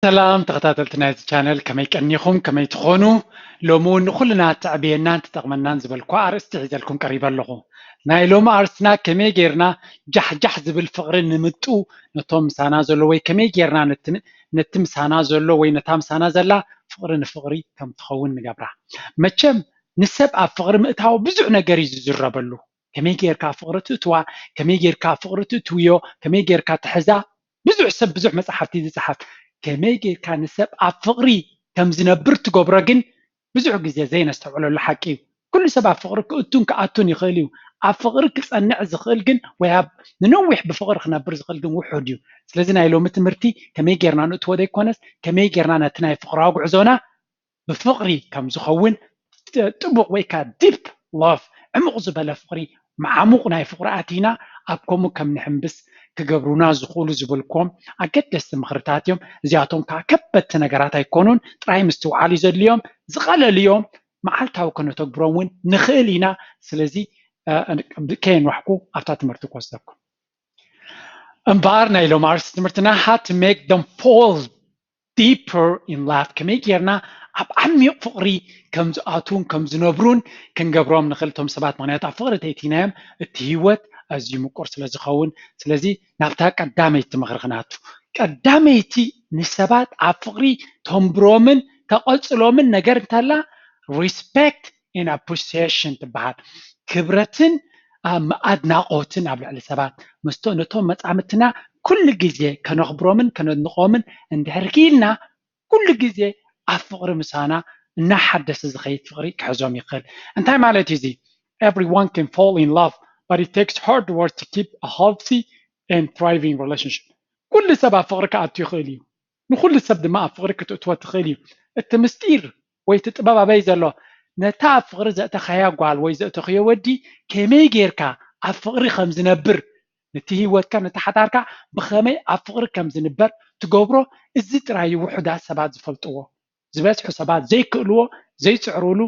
ሰላም ተኸታተልቲ ናይዚ ቻነል፣ ከመይ ቀኒኹም? ከመይ ትኾኑ? ሎሚ እውን ንኹልና ትዕብየናን ትጠቕመናን ዝበልኩ ኣርእስቲ ሒዘልኩም ቀሪበ ኣለኹ። ናይ ሎሚ ኣርእስትና ከመይ ጌርና ጃሕጃሕ ዝብል ፍቕሪ ንምጡ ነቶም ምሳና ዘሎ፣ ወይ ከመይ ጌርና ነቲ ምሳና ዘሎ ወይ ነታ ምሳና ዘላ ፍቕሪ ንፍቕሪ ከም ትኸውን ንገብራ። መቸም ንሰብ ኣብ ፍቕሪ ምእታው ብዙሕ ነገር እዩ ዝዝረበሉ። ከመይ ጌርካ ፍቕሪ ትእትዋ፣ ከመይ ጌርካ ፍቕሪ ትእትውዮ፣ ከመይ ጌርካ ትሕዛ። ብዙሕ ሰብ ብዙሕ መፅሓፍቲ ዝፅሓፍ፣ ከመይ ጌርካ ንሰብ ኣብ ፍቕሪ ከም ዝነብር ትገብሮ ግን ብዙሕ ግዜ ዘይነስተውዕለሉ ሓቂ እዩ። ኩሉ ሰብ ኣብ ፍቕሪ ክእቱን ክኣቱን ይኽእል እዩ። ኣብ ፍቕሪ ክፀንዕ ዝኽእል ግን ወይ ኣብ ንነዊሕ ብፍቕሪ ክነብር ዝኽእል ግን ውሑድ እዩ። ስለዚ ናይ ሎሚ ትምህርቲ ከመይ ጌርና ንእትዎ ዘይኮነስ ከመይ ጌርና ነቲ ናይ ፍቕራዊ ጉዕዞና ብፍቕሪ ከም ዝኸውን ጥቡቕ ወይ ከዓ deep love ዕሙቕ ዝበለ ፍቕሪ መዓሙቕ ናይ ፍቕሪ ኣቲና ኣብ ከምኡ ከም ንሕንብስ ክገብሩና ዝኽእሉ ዝበልክዎም ኣገደስቲ ምኽርታት እዮም። እዚኣቶም ከዓ ከበድቲ ነገራት ኣይኮኑን፣ ጥራይ ምስትውዓል እዩ ዘድልዮም፣ ዝቐለሉ እዮም፣ መዓልታዊ ከነተግብሮም እውን ንኽእል ኢና። ስለዚ ከየንዋሕኩ ኣብታ ትምህርቲ ክወስደኩም። እምበኣር ናይ ሎም ኣርእስቲ ትምህርትና how to make them fall deeper in love፣ ከመይ ጌርና ኣብ ዓሚቕ ፍቕሪ ከም ዝኣትዉን ከም ዝነብሩን ክንገብሮም ንኽእል እቶም ሰባት። ምኽንያቱ ኣብ ፍቕሪ ተእቲናዮም እቲ ህይወት ኣዝዩ ምቁር ስለ ዝኸውን። ስለዚ ናብታ ቀዳመይቲ ምኽሪ ክናቱ። ቀዳመይቲ ንሰባት ኣብ ፍቕሪ ተንብሮምን ተቐጽሎምን ነገር እንተላ respect and appreciation ትበሃል። ክብረትን ኣድናቖትን ኣብ ልዕሊ ሰባት ምስቶ ነቶም መጻምድትና ኩሉ ግዜ ከነኽብሮምን ከነድንቖምን እንድሕር ክኢልና ኩሉ ግዜ ኣብ ፍቕሪ ምሳና እናሓደሰ ዝኸይድ ፍቕሪ ክሕዞም ይኽእል። እንታይ ማለት እዩ እዚ? Everyone can fall in love, but it takes hard work to keep a healthy and thriving relationship። ኩሉ ሰብ ኣብ ፍቕሪ ክኣቱ ይኽእል እዩ። ንኹሉ ሰብ ድማ ኣብ ፍቕሪ ክትእትዎ ትኽእል እዩ። እቲ ምስጢር ወይ እቲ ጥበብ ኣበይ ዘሎ? ነታ ኣብ ፍቕሪ ዘእተኻያ ጓል ወይ ዘእተኽዮ ወዲ ከመይ ጌርካ ኣብ ፍቕሪ ከም ዝነብር፣ ነቲ ህይወትካ ነቲ ሓዳርካ ብኸመይ ኣብ ፍቕሪ ከም ዝንበር ትገብሮ። እዚ ጥራይ እዩ ውሑዳት ሰባት ዝፈልጥዎ። ዝበዝሑ ሰባት ዘይክእልዎ ዘይፅዕሩሉ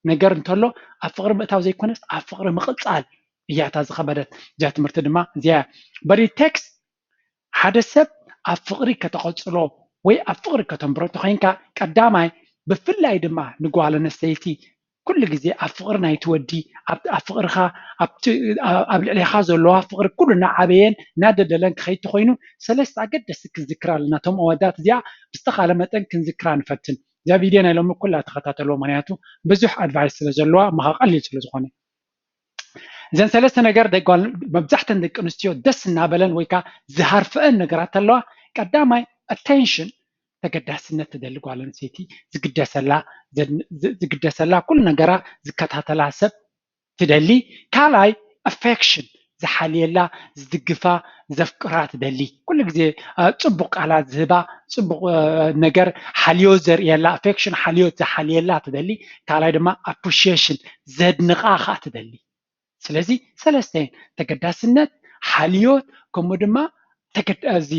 ነገር እንተሎ ኣብ ፍቕሪ ምእታው ዘይኮነስ ኣብ ፍቕሪ ምቕፃል እያ እታ ዝኸበደት። እዚኣ ትምህርቲ ድማ እዚኣ እያ። But it takes ሓደ ሰብ ኣብ ፍቕሪ ከተቐፅሎ ወይ ኣብ ፍቕሪ ከተንብሮ እንተኾይንካ ቀዳማይ ብፍላይ ድማ ንጓል ኣነስተይቲ ኩሉ ግዜ ኣብ ፍቕሪ ናይቲ ወዲ ኣብ ፍቕርኻ ኣብ ልዕሌኻ ዘለዋ ፍቕሪ ኩሉ እናዓበየን እናደደለን ክኸይድ ተኾይኑ ሰለስተ ኣገደስቲ ክንዝክር ኣለና። እቶም ኣወዳት እዚኣ ብዝተኻለ መጠን ክንዝክራ ንፈትን። እዛ ቪድዮ ናይ ሎሚ ኩላ ተኸታተልዎ፣ ምኽንያቱ ብዙሕ ኣድቫይስ ስለ ዘለዋ ምኻ ቀሊል ስለ ዝኾነ እዘን ሰለስተ ነገር መብዛሕተን ደቂ ኣንስትዮ ደስ እናበለን ወይ ከዓ ዝሃርፈአን ነገራት ኣለዋ። ቀዳማይ ኣቴንሽን፣ ተገዳስነት ትደሊ ጓል ኣንስተይቲ፣ ዝግደሰላ ዝግደሰላ ኩሉ ነገራ ዝከታተላ ሰብ ትደሊ። ካልኣይ ኣፌክሽን፣ ዝሓልየላ፣ ዝድግፋ፣ ዘፍቅራ ትደሊ። ኩሉ ግዜ ፅቡቅ ቃላት ዝህባ፣ ፅቡቅ ነገር ሓልዮት ዘርእየላ፣ ኣፌክሽን ሓልዮት ዝሓልየላ ትደሊ። ካልኣይ ድማ ኣፕሪሺየሽን፣ ዘድንቃ ከዓ ትደሊ። ስለዚ ሰለስተ ተገዳስነት፣ ሓልዮት፣ ከምኡ ድማ እዚ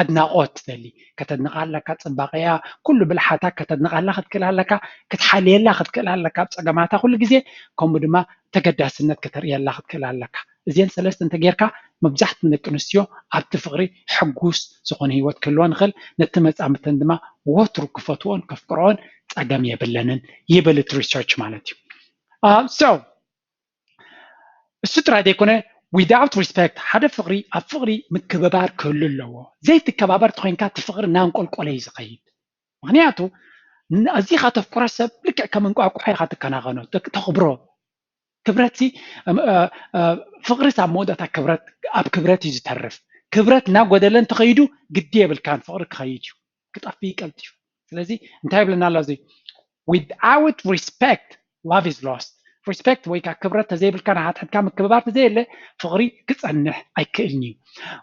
ኣድናቆት ትደሊ። ከተድንቃ ኣለካ፣ ፅባቀያ ኩሉ ብልሓታ ከተድንቃላ ክትክእል ኣለካ፣ ክትሓልየላ ክትክእል ኣለካ ኣብ ፀገማታ ኩሉ ግዜ፣ ከምኡ ድማ ተገዳስነት ከተርእየላ ክትክእል ኣለካ። እዚአን ሰለስተ እንተጌርካ መብዛሕትኡ ደቂ ኣንስትዮ ኣብቲ ፍቅሪ ሕጉስ ዝኾነ ህይወት ክህልወን ይኽእል። ነቲ መፃምድተን ድማ ወትሩ ክፈትዎን ከፍቅረኦን ፀገም የብለንን ይብል እቲ ሪሰርች ማለት እዩ። So እሱ ጥራይ ዘይኮነ without respect ሓደ ፍቅሪ ኣብ ፍቅሪ ምክብባር ክህሉ ኣለዎ። ዘይትከባበር ተኮይንካ እቲ ፍቅሪ እናንቆልቆለ እዩ ዝኸይድ። ምክንያቱ ኣዚኻ ተፍቅሮ ሰብ ልክዕ ከም እንቋቁሖ ኢኻ ትከናኸኖ፣ ተኽብሮ። ክብረት ፍቅሪስ ኣብ መወዳእታ ክብረት ኣብ ክብረት እዩ ዝተርፍ። ክብረት እናጎደለ እንተኸይዱ ግዲ የብልካን ፍቅሪ ክኸይድ እዩ፣ ክጠፍእ እዩ ቀልጢፉ። ስለዚ እንታይ ይብለና ኣሎ እዚ? Without respect love is lost። ሪስፔክት ወይ ከዓ ክብረት ተዘይብልካ ንሓድሕድካ ምክብባር ተዘየለ ፍቅሪ ክፀንሕ ኣይክእልን እዩ።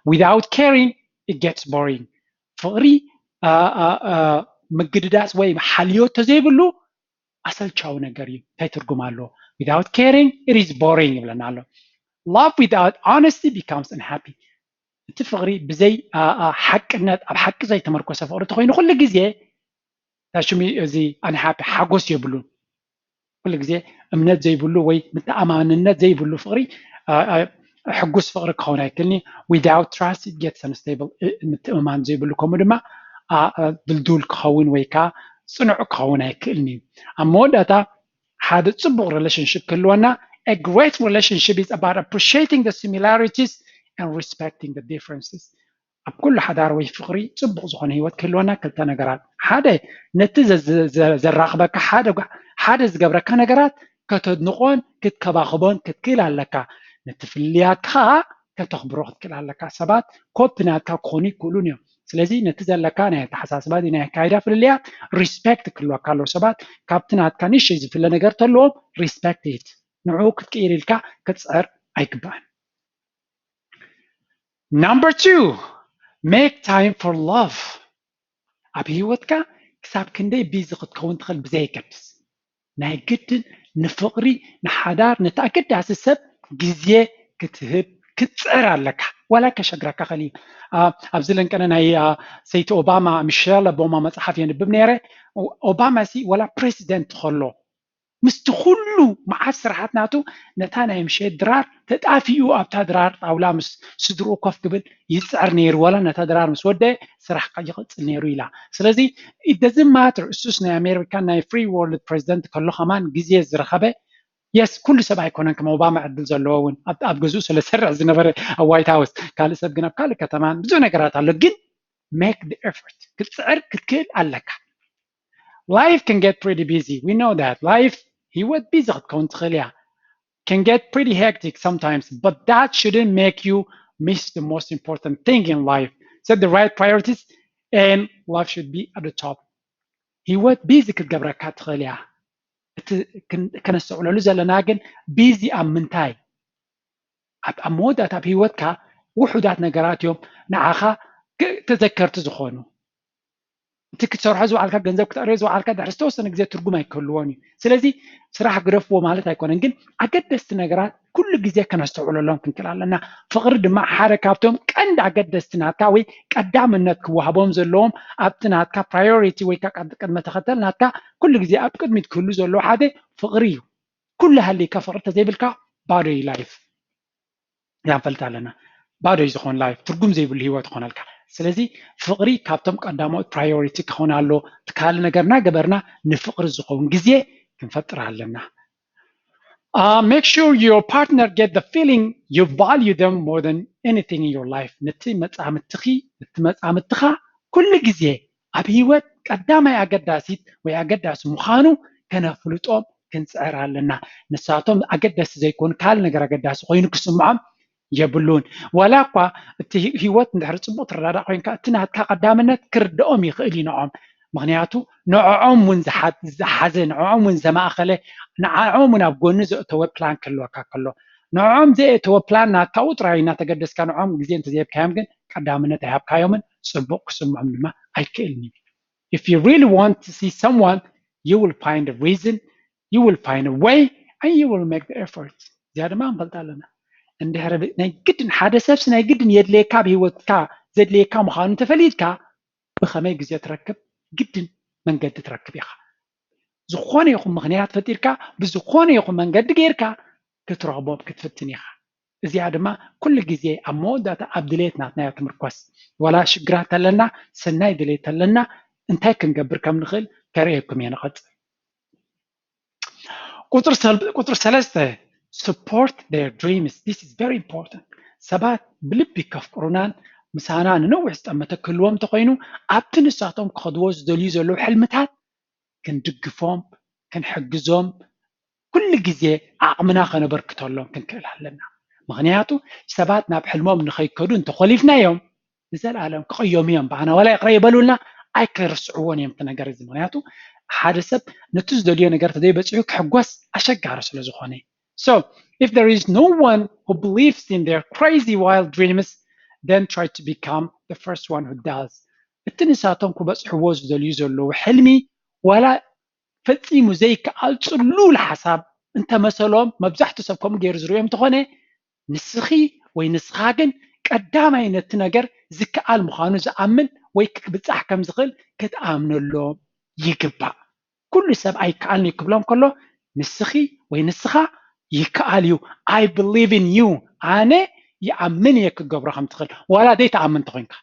Without caring it gets boring። ፍቅሪ ምግድዳስ ወይ ሓልዮት ተዘይብሉ ኣሰልቻዊ ነገር እዩ። እንታይ ትርጉም ኣለዎ? Without caring it is boring ይብለና ኣሎ። Love without honesty becomes unhappy። እቲ ፍቅሪ ብዘይ ሓቅነት ኣብ ሓቂ ዘይተመርኮሰ ፍቅሪ ተኮይኑ ኩሉ ግዜ ታሽሚ እዚ unhappy ሓጎስ የብሉን። ኩሉ ግዜ እምነት ዘይብሉ ወይ ምተኣማንነት ዘይብሉ ፍቅሪ ሕጉስ ፍቅሪ ክኸውን ኣይክእልን። Without trust it gets unstable። ምትእምማን ዘይብሉ ከምኡ ድማ ድልዱል ክኸውን ወይ ከዓ ፅኑዕ ክኸውን ኣይክእልን እዩ። ኣብ መወዳእታ ሓደ ፅቡቕ relationship ክህልወና a great relationship is about appreciating the similarities and respecting the differences። ኣብ ኩሉ ሓዳር ወይ ፍቕሪ ፅቡቕ ዝኾነ ህይወት ክህልወና ክልተ ነገራት፣ ሓደ ነቲ ዘራኽበካ ሓደ ሓደ ዝገብረካ ነገራት ከተድንቖን ክትከባኽቦን ክትክእል ኣለካ። ነቲ ፍልልያትካ ከዓ ከተኽብሮ ክትክእል ኣለካ። ሰባት ኮፒ ናትካ ክኾኑ ይክእሉን እዮም። ስለዚ ነቲ ዘለካ ናይ ኣተሓሳስባ ናይ ኣካይዳ ፍልልያት ሪስፔክት ክህልወካ ኣለዎ። ሰባት ካብቲ ናትካ ንእሽተይ ዝፍለ ነገር ተለዎም ሪስፔክት it ንዕኡ ክትቅይር ኢልካ ክትፅዕር ኣይግባእን። Number two, make time for love። ኣብ ህይወትካ ክሳብ ክንደይ ቢዚ ክትከውን ትኽእል ብዘየገድስ ናይ ግድን ንፍቕሪ ንሓዳር ነቲ ኣገዳሲ ሰብ ግዜ ክትህብ ክትፅዕር ኣለካ። ዋላ ከሸግረካ ኸእል እዩ። ኣብዚ ለንቀነ ናይ ሰይቲ ኦባማ ሚሸል ኦባማ መፅሓፍ የንብብ ነይረ። ኦባማ ሲ ዋላ ፕሬዚደንት ከሎ ምስቲ ኩሉ መዓት ስራሓት ናቱ ነታ ናይ ምሸት ድራር ተጣፊኡ ኣብታ ድራር ጣውላ ምስ ስድርኡ ኮፍ ክብል ይፅዕር ነይሩ። ዋላ ነታ ድራር ምስ ወደ ስራሕ ይቕፅል ነይሩ ኢላ። ስለዚ it doesn't matter እሱስ ናይ ኣሜሪካ ናይ free world president ከሎ ከማን ግዜ ዝረኸበ yes ኩሉ ሰብ ኣይኮነን ከም ኦባማ ዕድል ዘለዎ እውን ኣብ ገዝኡ ስለ ዝሰርሕ ዝነበረ ኣብ ዋይት ሃውስ ካልእ ሰብ ግን ኣብ ካልእ ከተማን ብዙሕ ነገራት ኣሎ። ግን make the effort ክትፅዕር ክትክእል ኣለካ። Life can get pretty busy. We know that. Life ህይወት ቢዚ ክትከውን ትኽእል እያ። Can get pretty hectic sometimes, but that shouldn't make you miss the most important thing in life. Set the right priorities and life should be at the top. ህይወት ቢዚ ክትገብረካ ትኽእል እያ። እቲ ከነስተውዕለሉ ዘለና ግን ቢዚ ኣብ ምንታይ ኣብ መወዳእታ ኣብ ህይወትካ ውሑዳት ነገራት እዮም ንዓኻ ተዘከርቲ ዝኾኑ። እቲ ክትሰርሖ ዝወዓልካ ገንዘብ ክተእርዮ ዝወዓልካ ድሕሪ ዝተወሰነ ግዜ ትርጉም ኣይክህልዎን እዩ። ስለዚ ስራሕ ግደፍዎ ማለት ኣይኮነን፣ ግን ኣገደስቲ ነገራት ኩሉ ግዜ ከነስተውዕለሎም ክንክእል ኣለና። ፍቕሪ ድማ ሓደ ካብቶም ቀንዲ ኣገደስቲ ናትካ ወይ ቀዳምነት ክወሃቦም ዘለዎም ኣብቲ ናትካ ፕራዮሪቲ ወይ ቅድመ ተኸተል ናትካ ኩሉ ግዜ ኣብ ቅድሚት ክህሉ ዘለዎ ሓደ ፍቕሪ እዩ። ኩሉ ሃልይካ ፍቕሪ ተዘይብልካ ባዶ እዩ ላይፍ። ያ ንፈልጥ ኣለና ባዶ እዩ ዝኾን ላይፍ ትርጉም ዘይብሉ ህይወት ይኾነልካ። ስለዚ ፍቕሪ ካብቶም ቀዳሞት ፕራዮሪቲ ክኾን ኣሎ። እቲ ካልእ ነገር እናገበርና ንፍቕሪ ዝኸውን ግዜ ክንፈጥር ኣለና። Make sure your partner get the feeling you value them more than anything in your life። ነቲ መጻምትኺ ነቲ መጻምትኻ ኩሉ ግዜ ኣብ ህይወት ቀዳማይ ኣገዳሲት ወይ ኣገዳሲ ምዃኑ ከነፍልጦም ክንፅዕር ኣለና። ንሳቶም ኣገደስቲ ዘይኮኑ ካልእ ነገር ኣገዳሲ ኮይኑ ክስምዖም የብሉን። ዋላ እኳ እቲ ህይወት እንድሕር ፅቡቅ ትረዳዳእ ኮይንካ እቲ ናትካ ቀዳምነት ክርድኦም ይኽእል እዩ ንዖም። ምክንያቱ ንዕዖም እውን ዝሓዘ ንዕዖም እውን ዘማእኸለ ንዓዖም እውን ኣብ ጎኒ ዘእተወ ፕላን ክህልወካ ከሎ ንዕዖም ዘየእተወ ፕላን ናትካኡ ጥራይ እናተገደስካ ንዕዖም ግዜ እንተዘይብካዮም ግን ቀዳምነት ኣይሃብካዮምን ፅቡቅ ክስምዖም ድማ ኣይክእልን እዩ። If you really want to see someone, you will find a reason, you will find a way, and you will make the effort. እዚኣ ድማ ንፈልጥ ኣለና። እንድሕር ናይ ግድን ሓደ ሰብሲ ናይ ግድን የድልየካ ኣብ ህይወትካ ዘድልየካ ምዃኑ እንተፈሊጥካ ብኸመይ ግዜ ትረክብ ግድን መንገዲ ትረክብ ኢኻ። ዝኾነ ይኹን ምኽንያት ፈጢርካ ብዝኾነ ይኹን መንገዲ ጌርካ ክትረኽቦም ክትፍትን ኢኻ። እዚኣ ድማ ኩሉ ግዜ ኣብ መወዳእታ ኣብ ድሌት ናትና እያ ትምርኮስ። ዋላ ሽግራት ኣለና ሰናይ ድሌት ኣለና እንታይ ክንገብር ከም ንኽእል ከርእየኩም እየ ንቐፅል። ቁፅሪ ሰለስተ support their dreams. This is very important. ሰባት ብልቢ ከፍቅሩናን ምሳና ንነዊሕ ዝጠመተ ክህልዎም እንተኮይኑ ኣብቲ ንሳቶም ክኸድዎ ዝደልዩ ዘለዉ ሕልምታት ክንድግፎም ክንሕግዞም ኩሉ ግዜ ዓቕምና ከነበርክተሎም ክንክእል ኣለና። ምክንያቱ ሰባት ናብ ሕልሞም ንኸይከዱ እንተኮሊፍናዮም ንዘለኣለም ክቕየሙ እዮም። ብኣና ዋላ ይቕረ ይበሉልና ኣይክርስዕዎን እዮም እቲ ነገር እዚ። ምክንያቱ ሓደ ሰብ ነቲ ዝደልዮ ነገር ተዘይበፂሑ ክሕጎስ ኣሸጋሪ ስለ ዝኾነ። So if there is no one who believes in their crazy wild dreams, then try to become the first one who does. እቲ ንሳቶም ክበፅሕዎ ዝደልዩ ዘለዉ ሕልሚ ዋላ ፈፂሙ ዘይከኣል ፅሉል ሓሳብ እንተመሰሎም መብዛሕትኡ ሰብ ከምኡ ገይሩ ዝርእዮም እንተኾነ ንስኺ ወይ ንስኻ ግን ቀዳማይ ነቲ ነገር ዝከኣል ምዃኑ ዝኣምን ወይ ክብፃሕ ከም ዝኽእል ክትኣምነሎም ይግባእ። ኩሉ ሰብ ኣይከኣልን እዩ ክብሎም ከሎ ንስኺ ወይ ንስኻ ይከኣል እዩ I believe in you ኣነ ይኣምን እየ ክገብሮ ከም ትኽእል ዋላ ዘይተኣምን ተኾይንካ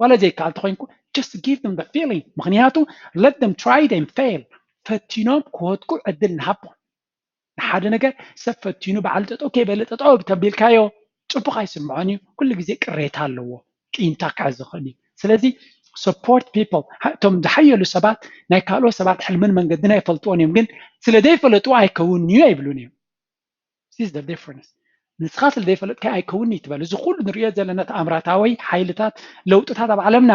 ዋላ ዘይከኣል ተኾይንኩ just give them the feeling። ምክንያቱ let them try and fail፣ ፈቲኖም ክወድቁ ዕድል ንሃቦም። ንሓደ ነገር ሰብ ፈቲኑ በዓል ጠጠው ከይበለ ጠጠው ተቢልካዮ ጽቡቕ ኣይስምዖን እዩ። ኩሉ ግዜ ቅሬታ ኣለዎ፣ ቂምታ ክሕዝ ዝኽእል እዩ። ስለዚ support people፣ እቶም ዝሓየሉ ሰባት ናይ ካልኦት ሰባት ሕልምን መንገድን ኣይፈልጥዎን እዮም፣ ግን ስለ ዘይፈለጥዎ ኣይከውን እዩ ኣይብሉን እዮም። This is the difference። ንስኻ ስለ ዘይፈለጥካ ኣይከውን እዩ ትበል። እዚ ኩሉ ንሪኦ ዘለና ተኣምራታዊ ሓይልታት ለውጥታት ኣብ ዓለምና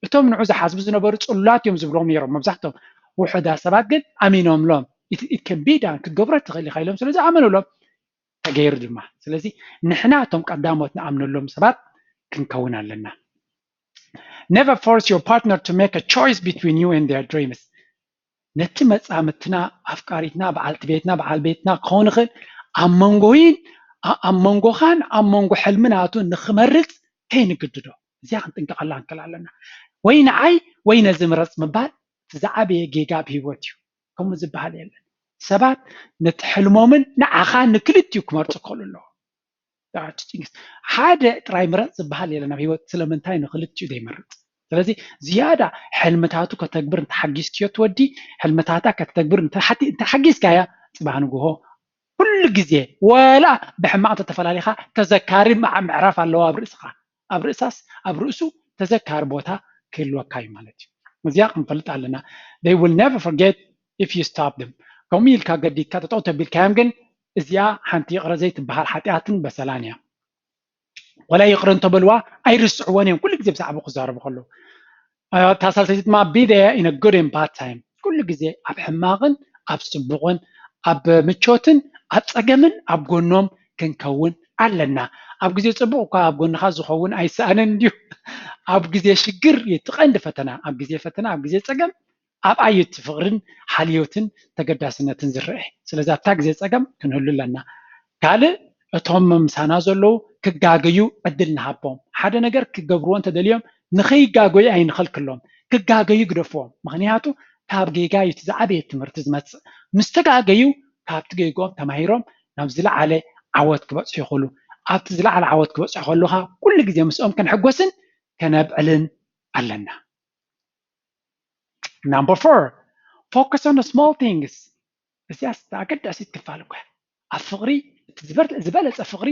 እቶም ንዑ ዝሓስቡ ዝነበሩ ጽሉላት እዮም ዝብሎም ነይሮም። መብዛሕትኦም ውሑዳት ሰባት ግን ኣሚኖምሎም። It can be done፣ ክትገብሮ ትኽእል ኢኻ ኢሎም ስለ ዝኣመኑሎም ተገይሩ ድማ። ስለዚ ንሕና እቶም ቀዳሞት ንኣምነሎም ሰባት ክንከውን ኣለና። Never force your partner to make a choice between you and their dreams። ነቲ መጻምትና፣ ኣፍቃሪትና፣ በዓልቲ ቤትና፣ በዓል ቤትና ክኸውን ይኽእል፣ ኣብ መንጎይን ኣብ መንጎኻን ኣብ መንጎ ሕልሚ ናቱ ንኽመርጽ ከይንግድዶ። እዚኣ ክንጥንቀቐላ ንክእል ኣለና። ወይ ንዓይ ወይ ነዚ ምረጽ ምባል እቲ ዝዓበየ ጌጋ ኣብ ህይወት እዩ። ከምኡ ዝበሃል የለን። ሰባት ነቲ ሕልሞምን ንዓኻ ንክልቲኡ ክመርጹ ክኽእሉ ኣለዎም። ሓደ ጥራይ ምረጽ ዝበሃል የለን ኣብ ህይወት። ስለምንታይ ንክልቲኡ ዘይመርጽ? ስለዚ ዝያዳ ሕልምታቱ ከተግብር እንተሓጊዝክዮ ትወዲ፣ ሕልምታታ ከተግብር እንተሓጊዝካያ፣ ጽባሕ ንግሆ ኩሉ ግዜ ወላ ብሕማቕ እንተተፈላለኻ ተዘካሪ ምዕራፍ ኣለዋ ኣብ ርእስኻ። ኣብ ርእሳስ ኣብ ርእሱ ተዘካሪ ቦታ ክህልወካ እዩ ማለት እዩ። እዚኣ ክንፈልጥ ኣለና። They will never forget if you stop them። ከምኡ ኢልካ ገዲድካ ጠጠው ተቢልካዮም ግን እዚኣ ሓንቲ ይቕረ ዘይትበሃል ሓጢኣትን በሰላን እያ። ወላ ይቕረ እንተበልዋ ኣይርስዕዎን እዮም። ኩሉ ግዜ ብዛዕባ ክዛረቡ ከለዉ እታ ሳልሰይቲ ድማ be there in a good and bad time። ኩሉ ግዜ ኣብ ሕማቕን ኣብ ጽቡቕን ኣብ ምቾትን ኣብ ጸገምን ኣብ ጎኖም ክንከውን ኣለና። ኣብ ግዜ ጽቡቕ እኳ ኣብ ጎንኻ ዝኸውን ኣይሰኣንን እንድዩ። ኣብ ግዜ ሽግር እቲ ቀንዲ ፈተና፣ ኣብ ግዜ ፈተና፣ ኣብ ግዜ ጸገም ኣብኣ እዩ እቲ ፍቕርን ሓልዮትን ተገዳስነትን ዝረአ። ስለዚ ኣብታ ግዜ ጸገም ክንህሉ ኣለና። ካልእ እቶም ምሳና ዘለዉ ክጋገዩ ዕድል ንሃቦም። ሓደ ነገር ክገብርዎ እንተደልዮም ንኸይጋገዩ ኣይንኸልክሎም። ክጋገዩ ግደፍዎም። ምኽንያቱ ካብ ጌጋ እዩ እቲ ዝዓበየ ትምህርቲ ዝመጽእ። ምስ ተጋገዩ ካብቲ ጌግኦም ተማሂሮም ናብ ዝለዓለ ዓወት ክበጽሑ ይኽእሉ። ኣብቲ ዝለዓለ ዓወት ክበጽሑ ከለኻ ኩሉ ግዜ ምስኦም ከነሕጎስን ከነብዕልን ኣለና። Number four, focus on the small things። እዚኣ ኣገዳሲት ክፋል እኳ ኣብ ፍቕሪ እቲ ዝበለፀ ፍቕሪ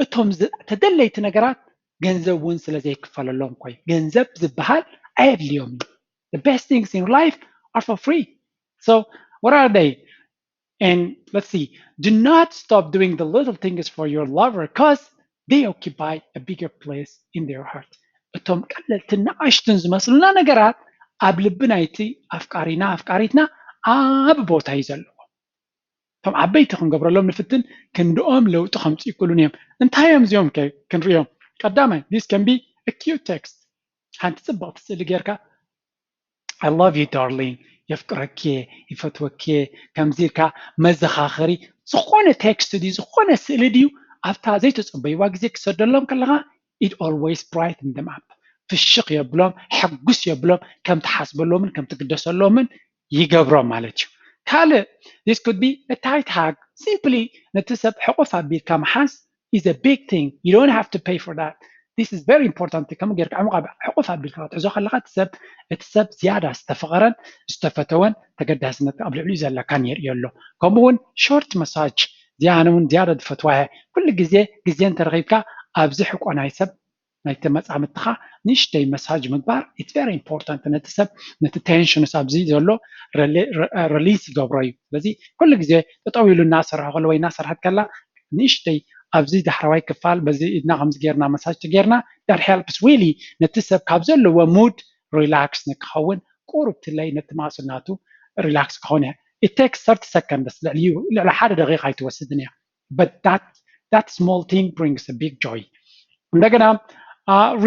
እቶም ተደለይቲ ነገራት ገንዘብ እውን ስለ ዘይክፈለሎም እኮ እዩ። ገንዘብ ዝበሃል ኣየድልዮም እዩ። The best things in life are for free. So what are they? And let's see, do not stop doing the little things for your lover because they occupy a bigger place in their heart. እቶም ቀለልትን ንኣሽቱን ዝመስሉና ነገራት ኣብ ልቢ ናይቲ ኣፍቃሪና ኣፍቃሪትና ዓቢ ቦታ እዩ ዘለዎ። እቶም ዓበይቲ ክንገብረሎም ንፍትን ክንድኦም ለውጢ ከምፅኡ ይክእሉን እዮም። እንታይ እዮም እዚኦም? ክንሪኦም። ቀዳማይ this can be a cute text። ሓንቲ ፅብቕቲ ስእሊ ጌርካ I love you darling፣ የፍቅረኪ፣ ይፈትወኪ፣ ከምዚ ኢልካ መዘኻኸሪ ዝኾነ ቴክስት ድዩ ዝኾነ ስእሊ ድዩ ኣብታ ዘይተፀበይዋ ግዜ ክሰደሎም ከለኻ it always brighten them up። ፍሽኽ የብሎም፣ ሕጉስ የብሎም፣ ከም ትሓስበሎምን ከም ትግደሰሎምን ይገብሮም ማለት እዩ። ካልእ this could be a tight hug። Simply ነቲ ሰብ ሕቑፍ ኣቢልካ ምሓዝ is a big thing. You don't have to pay for that. This is very important. ከም ጌርካ ዕሙቕ ሕቑፍ ኣቢልካ ክትሕዞ ከለካ እቲ ሰብ እቲ ሰብ ዝያዳ ዝተፈቐረን ዝተፈተወን ተገዳስነት ኣብ ልዕሊኡ ዘለካ የርእዮ ኣሎ። ከምኡ እውን short massage እዚኣ ኣነ እውን ዝያዳ ዝፈትዋ እየ። ኩሉ ግዜ ግዜ እንተረኺብካ ኣብዚ ሕቆ ናይ ሰብ ናይቲ መጻምድትኻ ንእሽተይ መሳጅ ምግባር it's very important። ነቲ ሰብ ነቲ ቴንሽንስ ኣብዚ ዘሎ ሪሊስ ይገብሮ እዩ። ስለዚ ኩሉ ግዜ ጠጠው ኢሉ እናሰርሐ ከሎ ወይ እናሰርሐት ከላ ንእሽተይ ኣብዚ ዳሕረዋይ ክፋል በዚ ኢድና ከምዚ ጌርና መሳጅ ጌርና that helps really ነቲ ሰብ ካብ ዘለዎ ሙድ ሪላክስ ንክኸውን ቁሩብ ትለይ ነቲ ማስል ናቱ ሪላክስ ክኸውን እያ። It takes thirty seconds፣ ልዕሊ ሓደ ደቂቃ ኣይትወስድን እያ። But that that small thing brings a big joy። እንደገና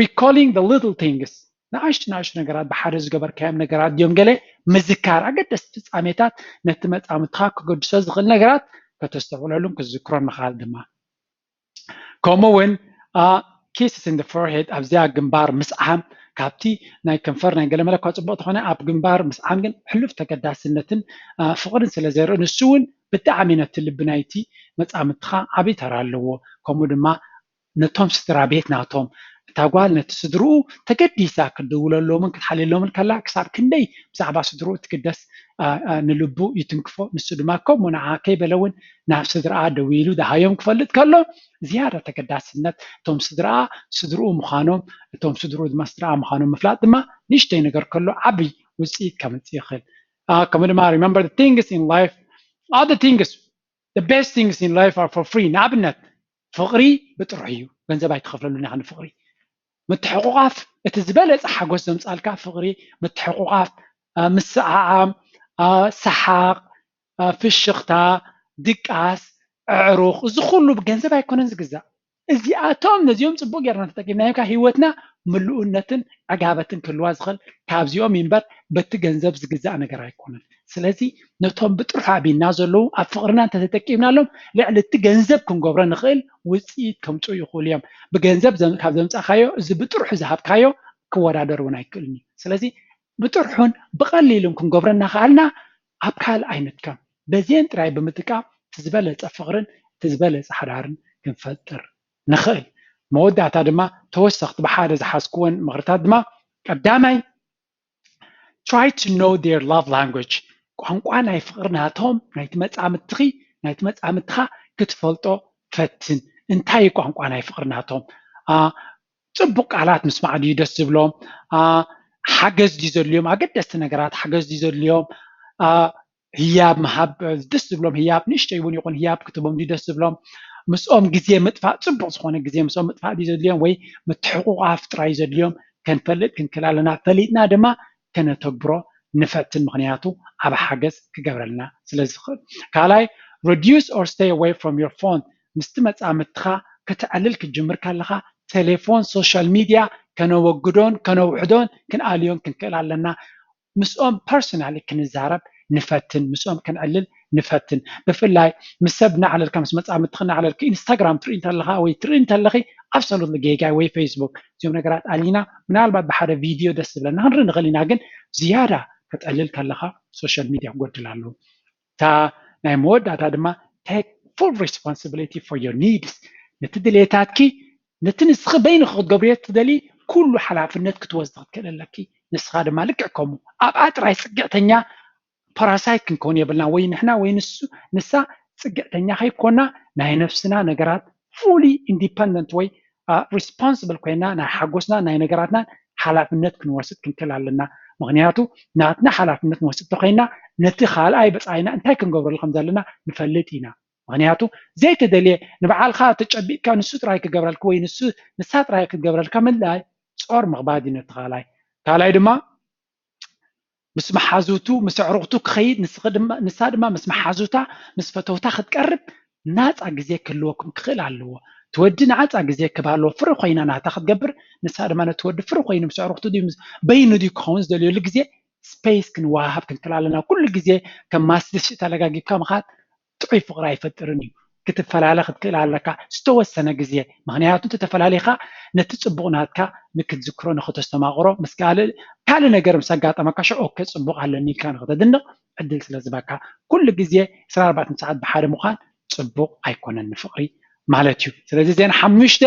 recalling the little things፣ ንኣሽቱ ንኣሽቱ ነገራት ብሓደ ዝገበርካዮም ነገራት ድዮም ገለ ምዝካር፣ ኣገደስቲ ፍጻሜታት ነቲ መጻምድትኻ ክገድሶ ዝኽእል ነገራት ከተስተውዕለሉን ክትዝክሮን ምኽኣል ድማ። ከምኡ እውን kisses in the forehead፣ ኣብዚኣ ግንባር ምስዓም፣ ካብቲ ናይ ከንፈር ናይ ገለመለ እኳ ፅቡቅ ተኾነ ኣብ ግንባር ምስዓም ግን ሕሉፍ ተገዳስነትን ፍቅርን ስለ ዘርኢ ንሱ እውን ብጣዕሚ ነቲ ልቢ ናይቲ መጻምድትኻ ዓብዪ ተራ ኣለዎ። ከምኡ ድማ ነቶም ስድራ ቤት ናቶም እቲ እታ ጓል ነቲ ስድርኡ ተገዲሳ ክትድውለሎምን ክትሓልየሎምን ከላ ክሳብ ክንደይ ብዛዕባ ስድርኡ ትግደስ ንልቡ ይትንክፎ። ንሱ ድማ ከምኡ ንዓ ከይበለ እውን ናብ ስድርኣ ደዊሉ ደሃዮም ክፈልጥ ከሎ ዝያዳ ተገዳስነት እቶም ስድርኣ ስድርኡ ምዃኖም እቶም ስድርኡ ድማ ስድርኣ ምዃኖም ምፍላጥ ድማ ንእሽተይ ነገር ከሎ ዓብይ ውፅኢት ከምፅእ ይኽእል። ከምኡ ድማ remember the things in life are the things the best things in life are for free። ንኣብነት ፍቕሪ ብጥርሑ እዩ፣ ገንዘብ ኣይትኸፍለሉን ኢኻ ንፍቕሪ። ምትሕቑቓፍ እቲ ዝበለፀ ሓጎስ ዘምፃልካ ፍቕሪ፣ ምትሕቑቓፍ፣ ምስዓዓም፣ ሰሓቕ፣ ፍሽኽታ፣ ድቃስ፣ ኣዕሩኽ፣ እዚ ኩሉ ብገንዘብ ኣይኮነን ዝግዛእ። እዚኣቶም ነዚኦም ፅቡቅ ጌርና ተጠቂምናዮም ከኣ ህይወትና ምልኡነትን ዕጋበትን ክህልዋ ዝኽእል ካብዚኦም እምበር በቲ ገንዘብ ዝግዛእ ነገር ኣይኮነን። ስለዚ ነቶም ብጥርሑ ኣቢና ዘለዉ ኣብ ፍቅርና እንተተጠቂምናሎም ልዕሊ እቲ ገንዘብ ክንገብሮ ንኽእል ውፅኢት ከምፅኡ ይኽእሉ እዮም። ብገንዘብ ካብ ዘምፃእካዮ እዚ ብጥርሑ ዝሃብካዮ ክወዳደር እውን ኣይክእልን እዩ። ስለዚ ብጥርሑን ብቐሊሉን ክንገብሮ እናኸኣልና ኣብ ካልእ ኣይንድከም። በዚአን ጥራይ ብምጥቃም እቲ ዝበለፀ ፍቕርን እቲ ዝበለፀ ሓዳርን ክንፈጥር ንኽእል። መወዳእታ ድማ ተወሰኽቲ ብሓደ ዝሓዝክወን ምኽርታት ድማ ቀዳማይ try to know their love language ቋንቋ ናይ ፍቕሪ ናቶም ናይቲ መፃምድትኺ ናይቲ መፃምድትኻ ክትፈልጦ ፈትን። እንታይ እዩ ቋንቋ ናይ ፍቕሪ ናቶም? ፅቡቅ ቃላት ምስማዕ ድዩ ደስ ዝብሎም? ሓገዝ ድዩ ዘድልዮም? ኣገደስቲ ነገራት ሓገዝ ድዩ ዘድልዮም? ህያብ ምሃብ ደስ ዝብሎም ህያብ ንእሽተይ እውን ይኹን ህያብ ክትቦም ድዩ ደስ ዝብሎም? ምስኦም ግዜ ምጥፋእ ፅቡቅ ዝኾነ ግዜ ምስኦም ምጥፋእ ድዩ ዘድልዮም ወይ ምትሕቁቃፍ ጥራይ ዘድልዮም ከንፈልጥ ክንክእል ኣለና። ፈሊጥና ድማ ከነተግብሮ ንፈትን ምክንያቱ ኣብ ሓገዝ ክገብረልና ስለ ዝኽእል። ካልኣይ reduce or stay away from your phone ምስቲ መፃምድትኻ ከተዕልል ክትጅምር ከለኻ ቴሌፎን ሶሻል ሚድያ ከነወግዶን ከነውሕዶን ክንኣልዮን ክንክእል ኣለና። ምስኦም personally ክንዛረብ ንፈትን ምስኦም ክንዕልል ንፈትን ብፍላይ ምስ ሰብ እናዕለልካ ምስ መፃምድትኺ እናዕለልኪ ኢንስታግራም ትርኢ እንተለኻ ወይ ትርኢ እንተለኺ absolutely ጌጋ ወይ ፌስቡክ እዚኦም ነገራት ኣሊና ምናልባት ብሓደ ቪድዮ ደስ ዝብለና ክንርኢ ንኽእል ኢና ግን ዝያዳ ከተዕልል ከለኻ ሶሻል ሚድያ ክጎድል ኣለዎ። እታ ናይ መወዳእታ ድማ take full responsibility for your needs ነቲ ድሌታትኪ ነቲ ንስኺ በይንኺ ክትገብርዮ ትደሊ ኩሉ ሓላፍነት ክትወስዲ ክትክእል ኣለኪ። ንስኻ ድማ ልክዕ ከምኡ ኣብኣ ጥራይ ፅግዕተኛ ፓራሳይት ክንከውን የብልና ወይ ንሕና ወይ ንሱ ንሳ ፅግዕተኛ ከይኮና ናይ ነፍስና ነገራት fully independent ወይ responsible ኮይና ናይ ሓጎስና ናይ ነገራትናን ሓላፍነት ክንወስድ ክንክእል ኣለና። ምክንያቱ ናትና ሓላፍነት ንወስድ ተኮይና ነቲ ካልኣይ ብፃይና እንታይ ክንገብረሉ ከም ዘለና ንፈልጥ ኢና። ምክንያቱ ዘይተደልየ ንበዓልካ ተጨቢጥካ ንሱ ጥራይ ክገብረልካ ወይ ንሱ ንሳ ጥራይ ክትገብረልካ ምላይ ፆር ምኽባድ እዩ ነቲ ካልኣይ። ካልኣይ ድማ ምስ መሓዙቱ ምስ ኣዕሩኽቱ ክኸይድ ንሳ ድማ ምስ መሓዙታ ምስ ፈተውታ ክትቀርብ ናፃ ግዜ ክህልወኩም ክኽእል ኣለዎ። እቲ ወዲ ናፃ ግዜ ክብ ኣለዎ ፍሪ ኮይና ናታ ክትገብር ንሳ ድማ ነቲ ወዲ ፍሪ ኮይኑ ምስ ኣዕሩኽቱ ድዩ በይኑ ድዩ ክኸውን ዝደልየሉ ግዜ ስፔስ ክንወሃሃብ ክንክእል ኣለና። ኩሉ ግዜ ከም ማስልሽ ተለጋጊብካ ምኻድ ጥዑይ ፍቕሪ ኣይፈጥርን እዩ። ክትፈላለ ክትክእል ኣለካ ዝተወሰነ ግዜ ምክንያቱ እንተተፈላለኻ ነቲ ፅቡቕ ናትካ ንክትዝክሮ ንክተስተማቕሮ ምስ ካልእ ካልእ ነገር ምስ ኣጋጠመካ ሽዑ ኦኬ ፅቡቕ ኣለኒ ኢልካ ንክተድንቕ ዕድል ስለ ዝህበካ ኩሉ ግዜ ዕስራን ኣርባዕተን ሰዓት ብሓደ ምዃን ፅቡቕ ኣይኮነን ንፍቕሪ ማለት እዩ። ስለዚ እዘን ሓሙሽተ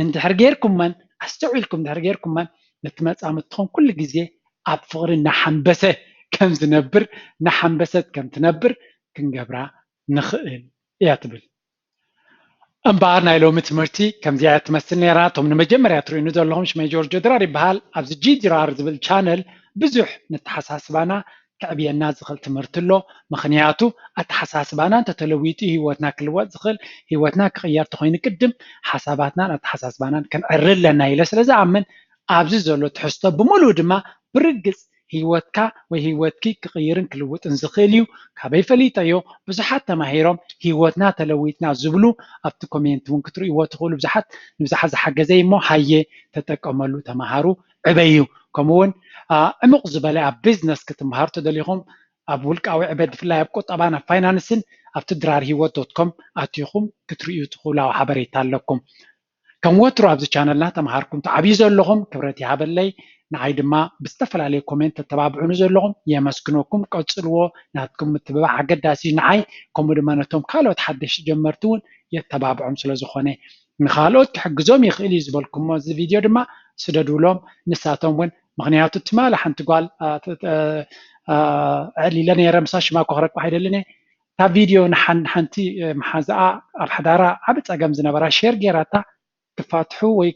እንድሕር ጌርኩመን ኣስተውዒልኩም እንድሕር ጌርኩመን ነቲ መፃምድትኹም ኩሉ ግዜ ኣብ ፍቕሪ እናሓንበሰ ከም ዝነብር እናሓንበሰት ከም ትነብር ክንገብራ ንኽእል እያ ትብል። እምበኣር ናይ ሎሚ ትምህርቲ ከምዚኣ እያ ትመስል ነይራ። እቶም ንመጀመርያ ትርእዩኒ ዘለኹም ሽመይ ጆርጆ ድራር ይበሃል። ኣብዚ ጂ ድራር ዝብል ቻነል ብዙሕ ንተሓሳስባና ከዕብየና ዝኽእል ትምህርቲ ኣሎ። ምኽንያቱ ኣተሓሳስባና እንተተለዊጡ ህይወትና ክልወጥ ዝኽእል ህይወትና ክቕየር ተኾይኑ ቅድም ሓሳባትናን ኣተሓሳስባናን ክንዕሪ ኣለና ኢለ ስለ ዝኣምን ኣብዚ ዘሎ ትሕዝቶ ብምሉኡ ድማ ብርግፅ ህይወትካ ወይ ህይወትኪ ክቕይርን ክልውጥን ዝኽእል እዩ። ካበይ ፈሊጠዮ? ብዙሓት ተማሂሮም ህይወትና ተለዊጥና ዝብሉ ኣብቲ ኮሜንት እውን ክትርእይዎ ትኽእሉ። ብዙሓት ንብዙሓት ዝሓገዘ እዩ እሞ ሃየ ተጠቀመሉ፣ ተማሃሩ፣ ዕበዩ። ከምኡ እውን ዕሙቕ ዝበለ ኣብ ቢዝነስ ክትምሃሩ ተደሊኹም ኣብ ውልቃዊ ዕቤት ብፍላይ ኣብ ቁጠባን ኣብ ፋይናንስን ኣብቲ ድራር ህይወት ዶት ኮም ኣቲኹም ክትርእዩ ትኽእሉ ሓበሬታ ኣለኩም። ከም ወትሩ ኣብዚ ቻነልና ተምሃርኩም ትዓብዩ ዘለኹም ክብረት ይሃበለይ። ንዓይ ድማ ብዝተፈላለየ ኮሜንት ተተባብዑኒ ዘለኹም የመስግነኩም። ቀጽልዎ። ናትኩም ምትብባዕ ኣገዳሲ እዩ ንዓይ ከምኡ ድማ ነቶም ካልኦት ሓደሽቲ ጀመርቲ እውን የተባብዖም ስለ ዝኾነ ንኻልኦት ክሕግዞም ይኽእል እዩ ዝበልኩሞ እዚ ቪድዮ ድማ ስደድውሎም ንሳቶም እውን። ምክንያቱ ትማሊ ሓንቲ ጓል ኣዕሊለ ነረ፣ ምሳ ሽማ ኮክረቅባ ኣይደልን እየ። እታ ቪድዮ ንሓንቲ መሓዛኣ ኣብ ሓዳራ ዓብ ፀገም ዝነበራ ሼር ጌራታ ክፋትሑ ወይ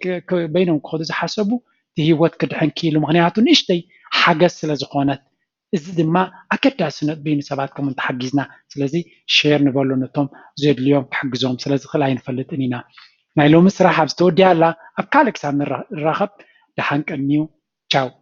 በይኖም ክኸዱ ዝሓሰቡ እቲ ህይወት ክድሕን ክኢሉ፣ ምክንያቱ ንእሽተይ ሓገዝ ስለ ዝኾነት። እዚ ድማ ኣገዳሲ ነጥቢ እዩ ንሰባት ከም እንተሓጊዝና። ስለዚ ሼር ንበሉ ነቶም ዘድልዮም ክሕግዞም ስለ ዝኽእል ኣይንፈልጥን ኢና። ናይ ሎሚ ስራሕ ኣብዚ ተወዲኣ ኣላ። ኣብ ካልእ ክሳብ ንራኸብ ደሓን ቀንዩ። ቻው።